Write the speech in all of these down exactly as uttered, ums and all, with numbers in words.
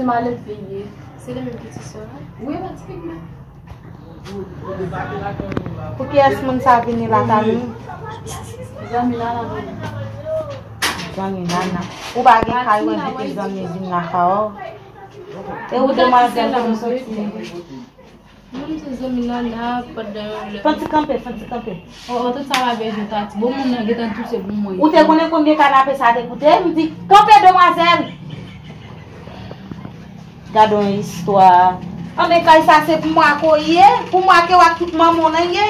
Pale veye. Se li menm ki ti sè la? Wi, pratikman. Pou kiyès moun sa vini la, Tami? Zanmi Nana vini. Zanmi Nana. Ou pa gen kay, ou envite zanmi vin lakay ou. E ou demwazèl, kote w soti? Mwen se zanmi Nana pandan yon lè. Fè ti kanpe, fè ti kanpe. O, o, tout sa va byen jwe Tati. Bon, moun nan gentan touse pou mwen. Ou te konnen konbyen kanape sa te koute? M di, kanpe, demwazèl! Gade yon istwa. Anben, kay sa se pou mwen ke w ye, pou mwen ke w ak tout manman w nan ye.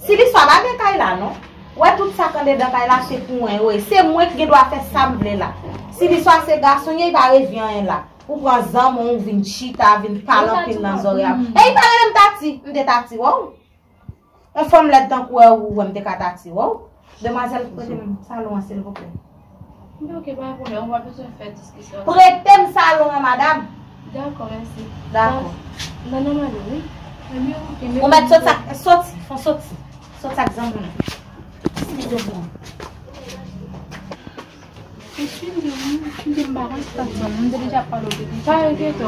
Si listwa pa gen kay la, non. Wè tout sa k andedan kay la, se pou mwen yo ye. Se mwen ki gen dwa fè sa m vle la. Si listwa se gason ye, li pa revyen anyen la. Ou pran zanmi w, ou vin chita, vin pale anpil nan zòrèy a. E li pa rele m Tati, m te Tati, wè w. Yon fanm lèd tankou w, ou wè m te ka Tati, wè w. Demwazèl, prete m salon an, silvouplè. Enben, oke, pa gen pwoblèm, ou pa bezwen fè diskisyon. Prete m salon an, madanm. Dakò, mèsi. Dakò. Nan, nan, nan, wi. Enben, oke, men ou mèt soti ak, soti, fon soti. Soti ak zanmi w. Silvouplè. Ou fin di, ou fin di m pa konn sa tann, m te deja pale w de li. Pa enkyete w,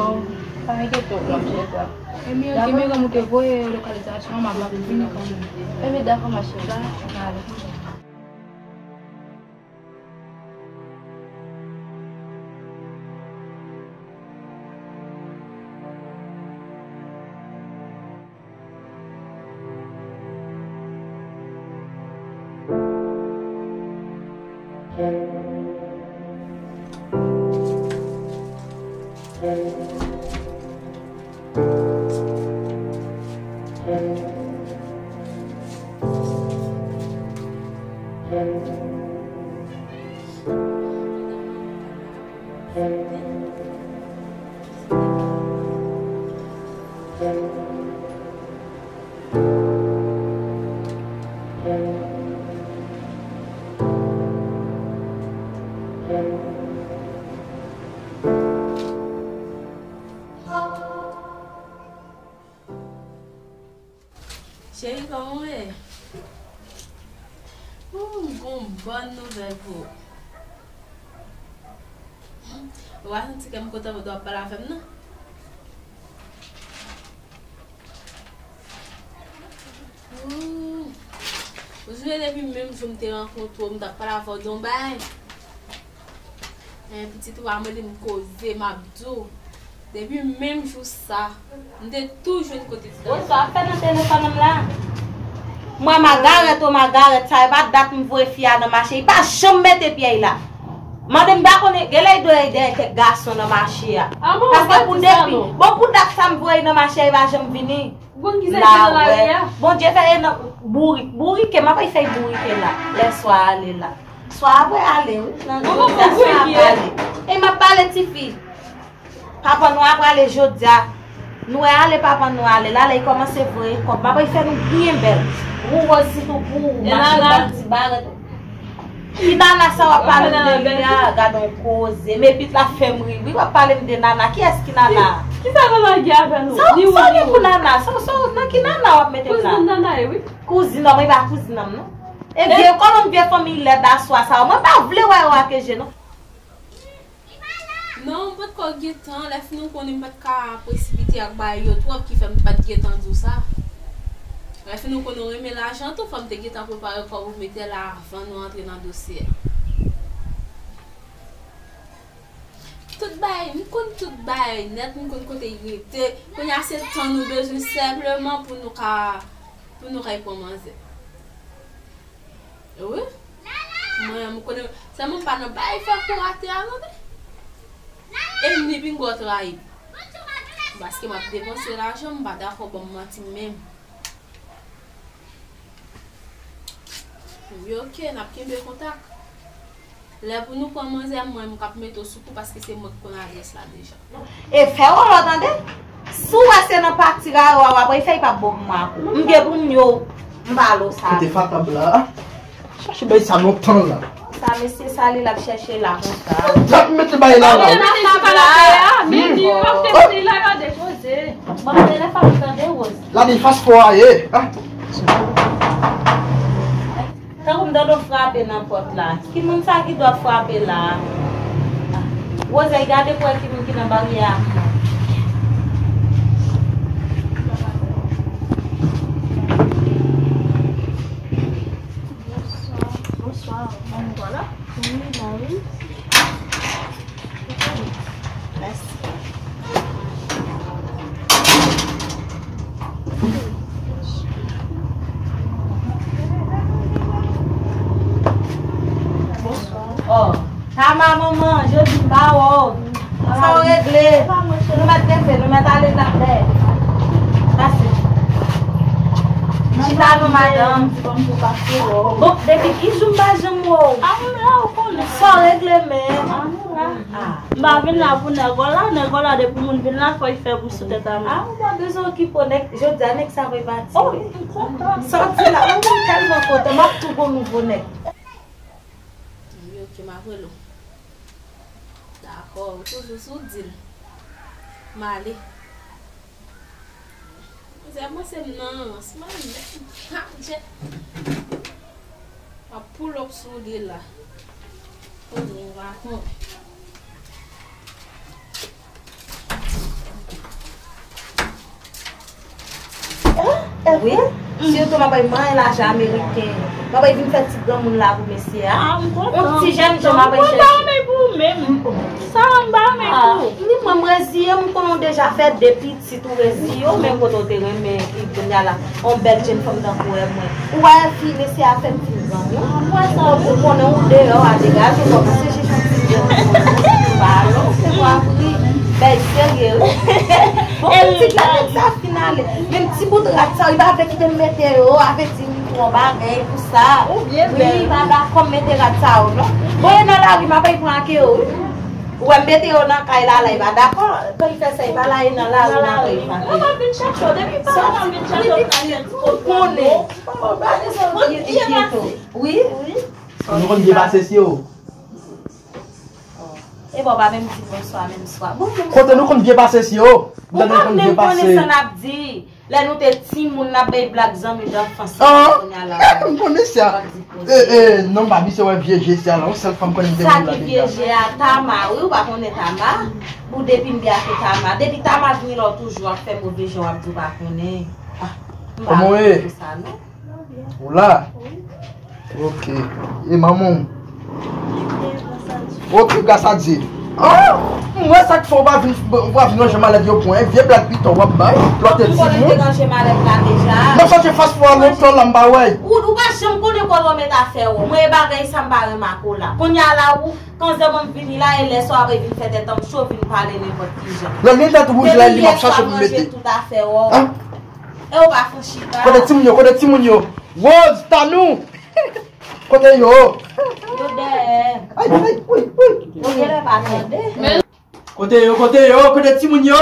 pa enkyete w, m ap jere sa. Enben, oke, men kòm ou te voye lokalizasyon an, m ap, m ap vini kanmenm. Enben, dakò, ma cheri, n ale. Cheri, kòman w ye? Ooh, m gon bòn nouvèl pou ou. Ou pa santi kè m kontan pandan w ap pale avè m, non? Ooh. Ou sonje depi menm jou m te rankontre w, m t ap pale avè w de yon bagay? Men pitit ou a mande m koze, m ap di w. Depi menm jou sa, m te toujou jwenn kote ti dam. Wè sa w ap fè nan telefòn an m la? Mwen magarèt o magarèt sa, e pa dat m voye fi a nan mache, li pa janm mete pye l la. Mande m pa konnen, genlè li dwe al dèyè kèk gason nan mache a. Paske pou depi, bon, pou dat sa m voye nan mache a, li pa janm vini. Ou konn kisa ki nan lari a? Bondye fè e nan bourik, bourike, m ap fè bourike la. Lè swa ale la. Swa apre ale, wi. Nan jodi a swa apre ale. E m ap pale tifi. Papa nou apre ale jodi a. Nou wè ale papa nou ale. La, la, li kòmanse voye kòb. M ap fè nou byen bèl. Ou Woz sitou pou ou. Mache bèl ti barèt. Ki Nana sa w ap pale m de li a? Gade yon koze. Men pit la fè m ri. Wi, w ap pale m de Nana. Kiyès ki Nana? Ki, kisa Nana gen avè nou? Sa w gen pou Nana? Sa w, sa w, nan ki Nana w ap mete m la? Kouzin Nana e wi. Kouzin an, mwen pa kouzin an m non. E vye kolonn vye fanmi lèd aswa sa. Mwen pa vle wè yo ak je non. Non, m potko gen tan. Lè fini w konnen m pa t ka presipite ak bagay yo twòp, ki fè m pa t gen tan di w sa. Lè fini w konnen w renmen lajan tou, fò m te gen tan prepare kòb ou mete la avan nou antre nan dosye a. Tout bagay, m konn tout bagay nèt, m konn kote y rete. Kounye a se tan nou bezwen senpleman pou nou ka, pou nou ka pran manzè. Wi. Mwen, m konnen, sèlman m pa nan bay fè kou atè a non, men. E ni pinga w trayi m. Paske m ap depanse lajan, m pa dakò ban m manti menm. Wi, oke, n ap kenbe kontak. Lè pou nou pran manzè, mwen, m k ap mete w sou kou, paske se mwen k konn adrès la deja. E fè w lò tande. Si w wè se nan pati rayo a w ap fè, li p ap bon pou mwen ak ou. M gen pou m yo, m pale w sa. Kote fatab la? Chache bay sa lontan la. Sa mesye sa li l ap chèche la konsa. L ap mete bay la la. Mete la la. Mete la la. Mete la la. Bon, telefòn tande Woz. La di fas fò a ye. Tankou m tande w frape nan pòt la. Ki moun sa ki dwe ap frape la? Wozèy, gade pou wè ki moun ki nan baryè a. Bonswa. Bonswa. Bon, vwala. Wi, la, wi. Mèsi. Bonswa. Oh. Tama, manman, jodi m pa wè w. Sa w regle? Nou mèt leve, nou mèt ale nan dèyè. Pase. Chita non, madanm. Bon, depi ki jou m pa janm wè w? Sa w regle menm? M pa vin la pou nèg w la, nèg w la depi moun vin la fò l fè bous sou tèt a mwen. A, ou pa bezwen okipe w, nèg, jodi a nèg sa va pati. Oh, m kontan. Sa w di la, mwen tèlman kontan, m ap tou gon nouvo nèg. Wi, ok, m ap rele w. Dakò, ou toujou sou dil. M ale. Mizè, mwen se nan rans mwen menm. Ha, Djè. M ap pull up sou li la. Kounye a m va konnen. Wi. Sitou m ap bay manyen lajan ameriken. M ap bay vin fè ti granmoun la pou mesye a. Ah, m kontan. Yon ti jèn jan m ap bay chèche. Mwen pa menm pou ou menm. Sa m pa menm pou ou. Ni mwen, m reziye m, konnen w deja fè de pitit, ou reziye w, menm kote w te renmen, epi kounye a la, yon bèl jèn fanm tankou w mwen. Ou pa wè fi, mesye a fè m fin granmoun. Ou konnen ou deyò a degaje w, kòmanse chèche yon ti jèn fanm. Balon, se pou apri. Bèl serye, wi. Bon, pitit la, nèg sa fin ale. Menm ti bout rad sa, li pa vle kite m mete yo, avèti m tro bagay pou sa. Ou byen bèl. Wi, pa dakò m mete rad sa yo, non. Bon, e nan lari, m ap al pran ak yo, wi. Ou wè m mete yo nan kay la, la, li pa dakò. Kan li fè sa, li pa la, e nan lari, m ap al pran ak yo. Mwen pa vin chèche w, depi pa la, m vin chèche w, sa fè ti kote. Ou konnen. Ou pa bezwen enkyete w. Wi. Nou konn byen pase si yo. E bon, pa menm di bonswa menm swa. Bon, menm kote nou konn byen pase si yo. Ou pa menm konnen sa n ap di. Lè nou te timoun, n ap bay blag zanmi danfans lan, kounye a la. M konnen sa. E, e, non, m pa misye wè vye je sa la, yon sèl fanm konnen de moun la deja. Sa ki vye je a, Tama, wi, ou pa konnen Tama? Ou depi m byen ake Tama. Depi Tama vini la, w toujou ap fè move jan, w ap di w pa konnen. Ah, m pa konn sa, non. Ou la? Ok. E manman w? Ok, gras a Dye. Ah! M wè sa k fè w pa vin, w pa vin ranje malèt yo pou mwen. Vye blag pito w ap bay. Lò te timoun. M konnen te ranje malèt la deja. M ap chache fas pou w a lontan la, m pa wè. Ou, ou pa janm konnen kote w met afè w. Mwen, e bagay sa m pa renmen ak ou la. Kounye a la, ou, kanzè mwen vini la, e lè sa w ap vin fè tèt an m cho, vin pale nenpòt ki jan. Lè li tèt wouj la, li m ap chache pou m mete. Depi yè swa m ranje tout afè w. E w pa fè chita. Kote timoun yo, kote timoun yo? Rose, Tanou! Kote yo? Yo dèyè. Ay, ay, wi, wi. Yo genlè pa tande. Kote yo, kote yo, kote timoun yo?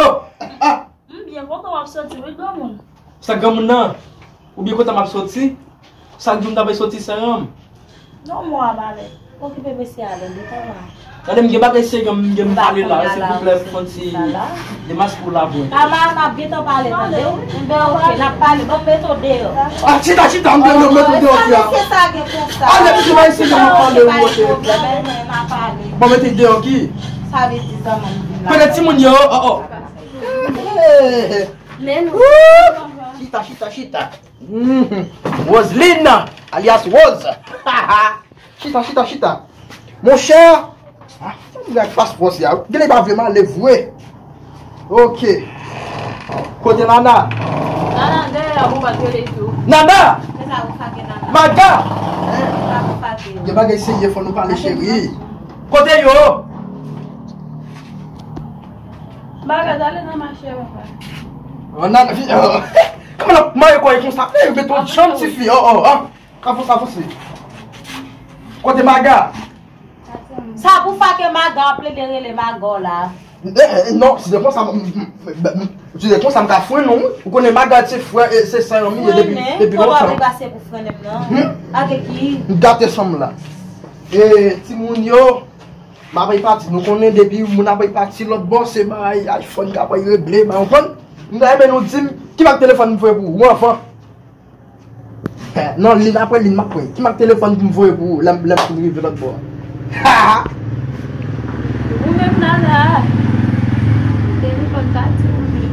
Ah. M byen kontan w ap soti, wi, granmoun. Sa granmoun nan? Ou byen kontan m ap soti? Sa k di w m ta pral soti san ranm? Non, mwen ap ale. Okipe mesye a, tande, Tama. Tande, m gen bagay serye, m gen m pale la, silvouplè, fè yon ti demach pou w la pou mwen. Tama, m ap gentan pale, tande. Enben, ok, n ap pale, ban m mete w deyò. Ah, chita, chita, m mete w deyò, chita. Sa mesye sa gen konsa? Ale, mesye, pa eseye m pale, ou wote. Ban m mete w deyò, ki? Sa vle di zanmi m vin la. Kote timoun yo, oh, oh. Men nou. Chita, chita, chita. Mhm. Roseline, alias Rose. Chita, chita, chita. Monchè. Ah, sa m gen ak paspò sa. Genlè pa vle m ale vre. Ok. Kote Nana? Nana dèyè, bon, pa t rele tou. Nana! Se sa ou fake Nana. Maga! Hein? Sa ou fake. Gen bagay serye fò nou pale, cheri. Kote yo? Maga, t ale nan mache, papa. Oh, Nana, fi, oh. Kòman l ap mare kò l konsa? Eh, met yon janm, tifi. Oh, oh, oh. Avanse, avanse. Kote Maga? Sa pou fake Maga, w ap plede rele Maga w la. Eh, eh, non, si se konsa, m, m, m, m, si se konsa, m ka frennen w, wi. Ou konnen Maga se frè, eh, se sè an m ye depi, depi lontan. Kote w ap pase pou frennen m nan? Hmm? Avèk ki? M gate san m la. Eh, timoun yo, m ap pati. Nou konnen depi moun ap pati lòt bò, se bay iPhone k ap regle, bay iPhone. M ta renmen nou di m, ki mak telefòn m voye pou ou anvan? Eh, non, li apre li m ap pran. Ki mak telefòn pou m voye pou ou lè m, lè m fin rive lòt bò a? Ou menm la, La. Telefòn Tati w vle.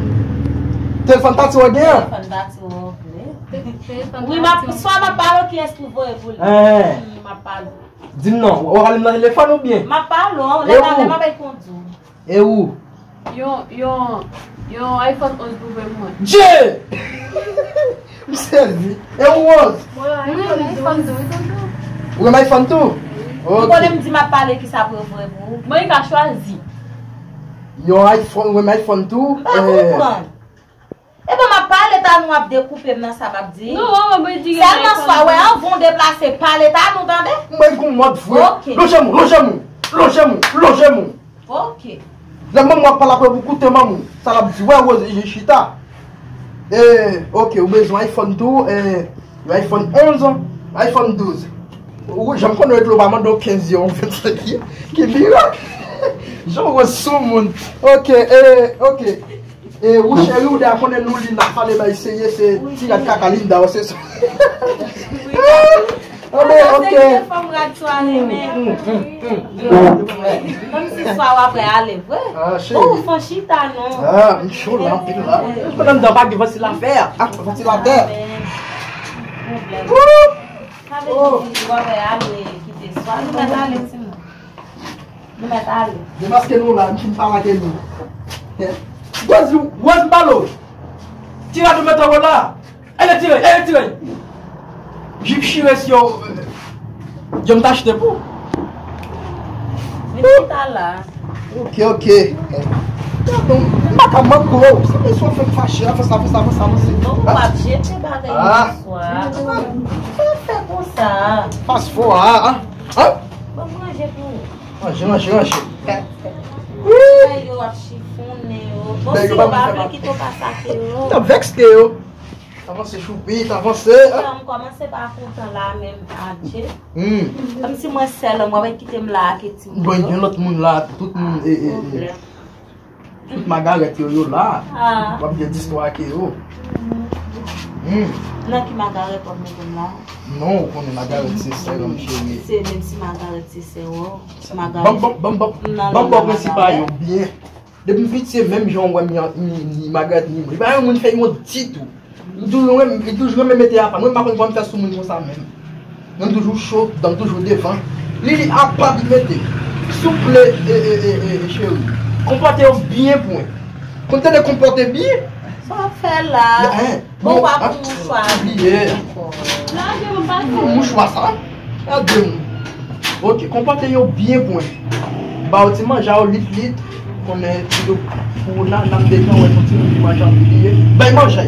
Telefòn Tati w gen? Telefòn Tati w vle. Te- Telefòn Wi, m ap, Tati w swa m ap pale kiyès pou voye pou li. Hein. M ap pale. Di m non, w ap ale m nan telefòn oubyen? M ap pale w, lè m ap bay kondwi w. E ou? Yon, yon, yon iPhone onz pou voye pou mwen. Dye! M sezi. E ou, Rose? Mwen, iPhone douze. Ou renmen iPhone tou? Ou konnen m di m ap pale kisa pou yo voye pou ou. Mwen ka chwazi. Yon iPhone, ou renmen iPhone tou? M pa konprann. Epi m ap pale ta nou ap dekoupe m nan sa m ap di. Non, mwen, mwen di sèlman swa wè anvan w deplase pale ta nou tande. Mwen gon mòd vre. Ok. Lonje m, lonje m, lonje m, lonje m. Ok. Lè manman w ap pale apre pou koute manman w, sa l ap di, wè Rose, e, chita. E, ok, ou bezwen iPhone tou, e, yon iPhone onz, iPhone douz. Ou janm konnen yo di w pa mande w kenz ye, yon vennsenk ye. Ki mirak! Jan Rose sou moun. Ok, e, ok. E, ou cheri, ou deja konnen nou li n ap pale bay serye, se ti rad kaka Linda, w se sa. Anben, ok. Kòmsi swa w ap ale vre. Ah, cheri. Bon, ou fè chita non. Ah, m cho la anpil la. Pandan m pa gen vantilatè. Ah, vantilatè. Sa vle di w ap ale kite swa. Nou mèt ale timoun. Nou mèt ale. Depaske nou la, m fin pale ak nou. Waz, waz m pale w. Ti rad ou mèt anwo la. Ele tire, ele tire. Jip chire si yo. Yo m t achte pou. Men chita la. Ok, ok. Gadon, m pa ka manke w. Se mesye w fè m fache. Avanse, avanse, avanse, avanse. Non, ou p ap jete bagay nan swa. Sa fè konsa. Pas fò a. An? Ban m ranje pou ou. Ranje, ranje, ranje. Ay, yo ap chifonnen yo. Bon, si yo pa vle kite w pa sake yo. M t ap vèske yo. Avanse, Choupi, avanse. Sa m kòmanse pa kontan la menm, adje. Hmm. Kòmsi mwen sèl, mwen pa kite m la ak ti moun. Bon, gen lòt moun la, tout moun, e, e, e. Tout Magarèt yo, yo la. Ah. W ap gen distwa ak yo. Hmm. Nan ki Magarèt w ap mete m la? Non, ou konnen Magarèt se sè m, cheri. Se menm si Magarèt se sè w, Magarèt. Ban m, ban m, ban m, ban m, ban m ba w prensip a yo byen. Depi m piti, se menm jan w wè m ni, ni, ni Magarèt, ni mwen. Li pa yon moun fè yon ditou. Li toujou renmen, li toujou renmen mete apa. Mwen, m pa konn kòman m fè sou moun konsa menm. Mwen, m toujou cho, dan m toujou devan. Li, li apa li mete. Souple, e, e, e, e, e, cheri. Konpòte w byen pou mwen. Konn tande konpòte byen. Sa w ap fè la? Bon, w ap pou mouchwa. Bliye. Lage m, m pa fè. Mouchwa sa. Gade m. Ok, konpòte yo byen pou mwen. Ba yo ti manje a yo lit lit. Konnen ti do pou nan nan detan wè yon ti moun ki manje anpil li ye. Bay manje.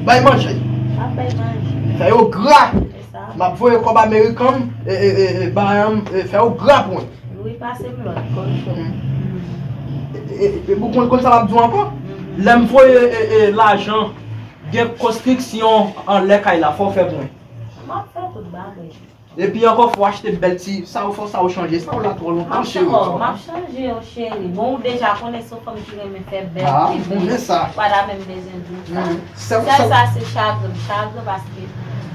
Bay manje. Ap bay manje. Fè yo gra. Se sa. M ap voye kòb amerikan m, e, e, e, e, ba m, e, fè yo gra pou mwen. Wi, pase m lòt, kòchon. E, e, e, ou konn, konn sa m ap di w ankò? Lè m voye, e, e, lajan, gen konstriksyon anlè kay la, fò w fè pou mwen. M ap fè tout bagay. Epi ankò, fò w achte bèl ti, sa w fò, sa w chanje, sa w la twò lontan, cheri. M ap chanje, cheri. Bon, ou deja konnen se yon fanm ki renmen fè bèl, ki bèl. Ah, m konnen sa. Pa ta menm bezwen di w sa. Sèl sa, se chagren, chagren paske.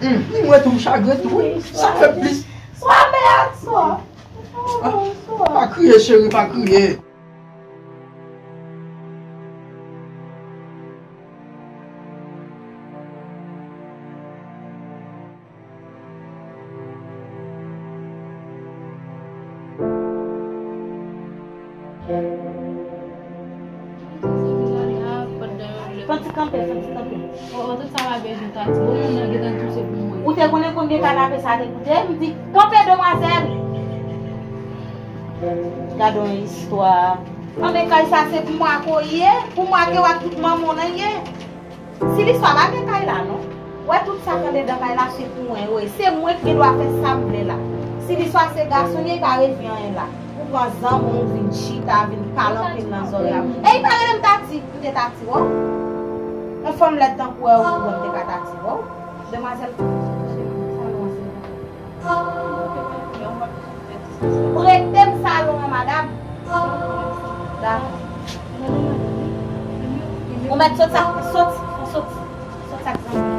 Hmm, ni mwen tou, m chagren tou, wi. Sa k fè plis. Swa mè ak swa. Ah, pa kriye, cheri, pa kriye. Fè ti kanpe, fè ti kanpe. O, o, tout sa pa bezwen ta di. Bon, moun nan gentan touse pou mwen. Ou te konnen konbyen kanape sa te koute? M di, kanpe, demwazèl! Gade yon istwa. Anben, kay sa se pou mwen ak ou ye, pou mwen ak ou ak tout manman w nan ye. Si li swa pa gen kay la, non. Wè tout sa k andedan kay la, se pou mwen yo ye. Se mwen ki gen dwa fè sa m vle la. Si li swa se gason ye, li pa revyen anyen la. Ou pran zanmi w, vin chita, vin pale anpil nan zòrèy a. E li pa rele m Tati, m te Tati, wè w. Yon fanm lèd tankou wè w, ou wè m te ka Tati, wè w. Demwazèl, sa nou ansanm. Prete m salon an, madanm. Dakò. Ou mèt sot sa, sot, sot, sot sa k zanmi.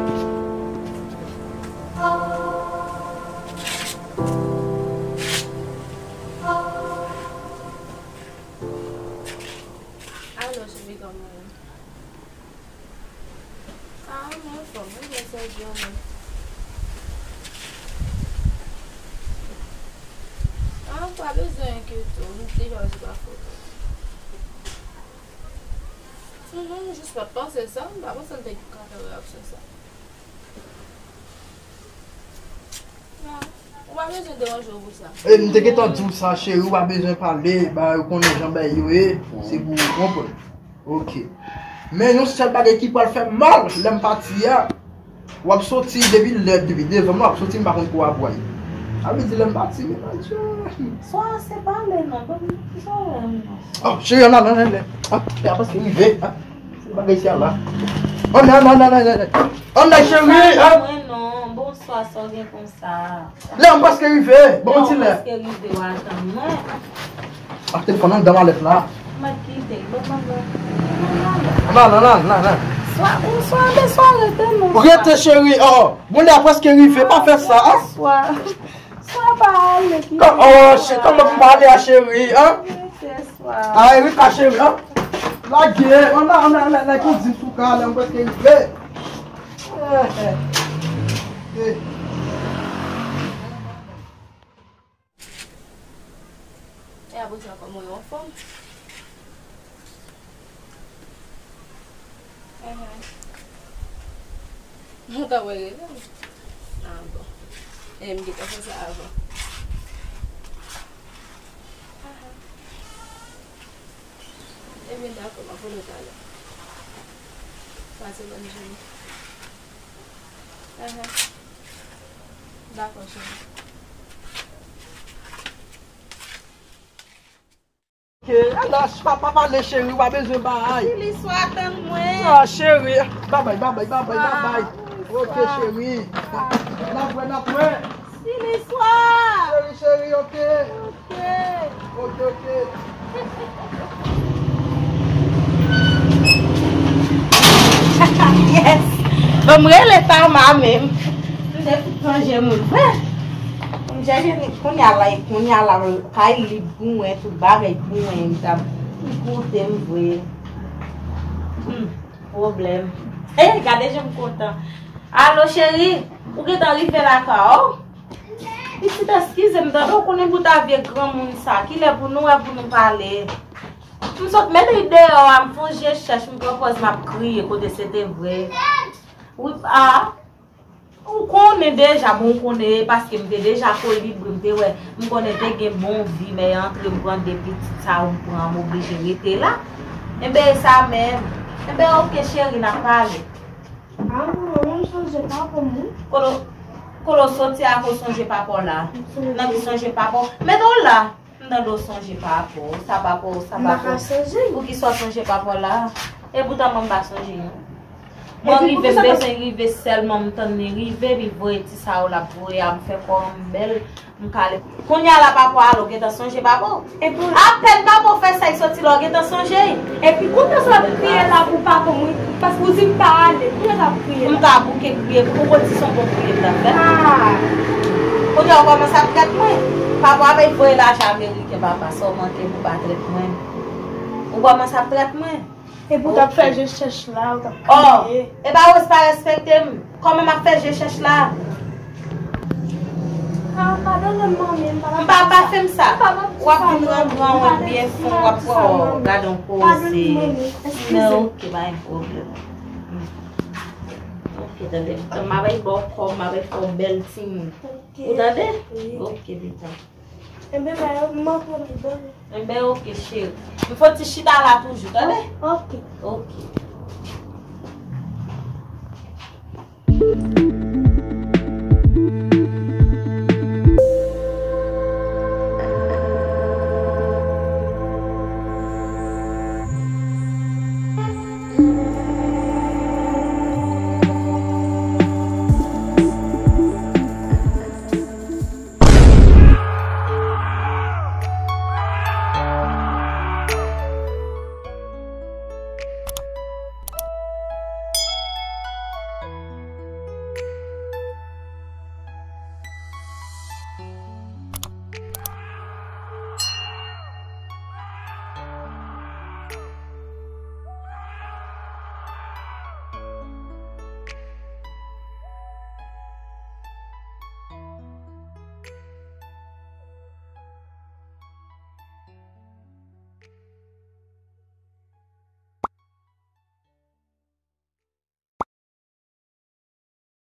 Ah, pa bezwen enkyete w, m deja wè se pa fòt ou. Mhm, m jis pa t panse sa, m pa panse l te ka fè reyaksyon sa. Non, ou pa bezwen deranje w pou sa. E, m te gentan di w sa, cheri, ou pa bezwen pale, ba, ou konnen jan bagay yo ye, se pou ou konprann. Ok. Men yon sèl bagay ki pral fè m mal, lè m pati a, w ap soti depi lè, depi devan m, w ap soti, m pa konn kote w ap pral. Sa vle di lè m pati, men Adye. Swa se pale non, ban m, sa w wè m non. Oh, cheri, ann al, ann al, ann al. Ah, e a prèske rive, ah. Se bagay sa la. Ann al, ann al, ann al, ann al. Ann al, cheri, ah. Mwen non, bonswa, sa w gen konsa? Lè m prèske rive, bon ti lè. Lè m prèske rive, w a tann mwen. Ah, telefòn nan anndan malèt la. M ap kite, bon, bon, bon. Non, non, non, non, non. Swa, ou swa, de swa, rete non. Rete, cheri, oh. Bon, lè a prèske rive, pa fè sa, ah. Swa. Swa pa ale, ki... Kò-, oh, che-, kòman pou m pa ale a, cheri, an? Rete, Swa. A, Erika, cheri, an? Lage, ann al, ann al, ann al, ann al, ki di sou ka, lè m prèske rive. Eh, eh, eh. E apre sa, kòman w ye, w anfòm? Ahan. Ou ta wè rele m? Ah, bon. E, m gentan fè sa avan. Ahan. Ebyen, dakò, m ap rele w talè. Pase bòn jounen. Ahan. Dakò, cheri. Ke, ala, pa, pa pale, cheri, w pa bezwen bay. Siliswa, tann mwen. Ah, cheri. Babay, babay, babay, babay. Ok, cheri. N ap wè, n ap wè. Siliswa. Cheri, cheri, ok. Ok. Ok, ok. Yes. Bon, m rele Tama menm. M te fout plonje moun vre. M chèche kounye a la, kounye a la, kay li pou mwen, tout bagay pou mwen, m t ap koute m vre. Hmm, pwoblèm. Eh, gade jan m kontan. Alo, cheri, ou gentan rive lakay ou? Pitit, eskize m, tande w konnen bout a vye granmoun sa, kilè pou nou wè pou nou pale? M sot mete l deyò a, m fè yon je chèch, m pran pòz m ap kriye, kote se te vre. Wi, a. Ou konnen deja, bon, ou konnen, paske m te deja kolibri, m te wè, m konnen te gen bon vi, men antre m pran de pitit sa yo, m pran, m oblije rete la. Enben, e sa menm. Enben, oke, cheri, n ap pale. A, mwen, mwen, m sonje papa m, wi. Kote w, kote w soti a, kote w sonje papa w la? Nan ki sonje papa w? Mete w la. M tande w sonje papa w, sa papa w, sa papa w. M pa ka sonje l. Poukisa w sonje papa w la? Epoutan mwen m pa sonje l non. Mwen rive, m bezwen rive sèlman, m tann li rive, li voye ti sa yo l ap voye a, m fè kò m bèl, m kale. Kounye a la papa w ale, w gentan sonje papa w? Apèn papa w fè sa, li soti la, w gentan sonje l? Epi kounye a sa w ap kriye la pou papa m, wi, paske w di m pa ale, kounye a sa w ap kriye la? M ka bouke kriye, pou w konn si se yon bon kriye m t ap fè. Ah. Kounye a w kòmanse ap trèt mwen. Papa w ap voye lajan Ameriken, papa, sa w manke pou w pa trèt mwen? Ou kòmanse ap trèt mwen? Epi w t ap fè je chèch la, w t ap kriye. Oh, e pa w pa respekte m. Kòman m ap fè je chèch la? Ah, padone m, manmi, m pa t ap... M pa, pa fè m sa. W ap vin rann gran wè byen fon, w ap wè, oh, gade yon koze. Padone m, manmi. Eskize m. Men oke, pa gen pwoblèm. Oke, tande. M ap ba w kò, m ap fè w bèl timoun. Oke. Ou tande? Wi. Oke, pita. Enben, ba yo, m antre m dòmi. Enben, oke, cheri. M fò ti chita la toujou, tande? Oke. Oke.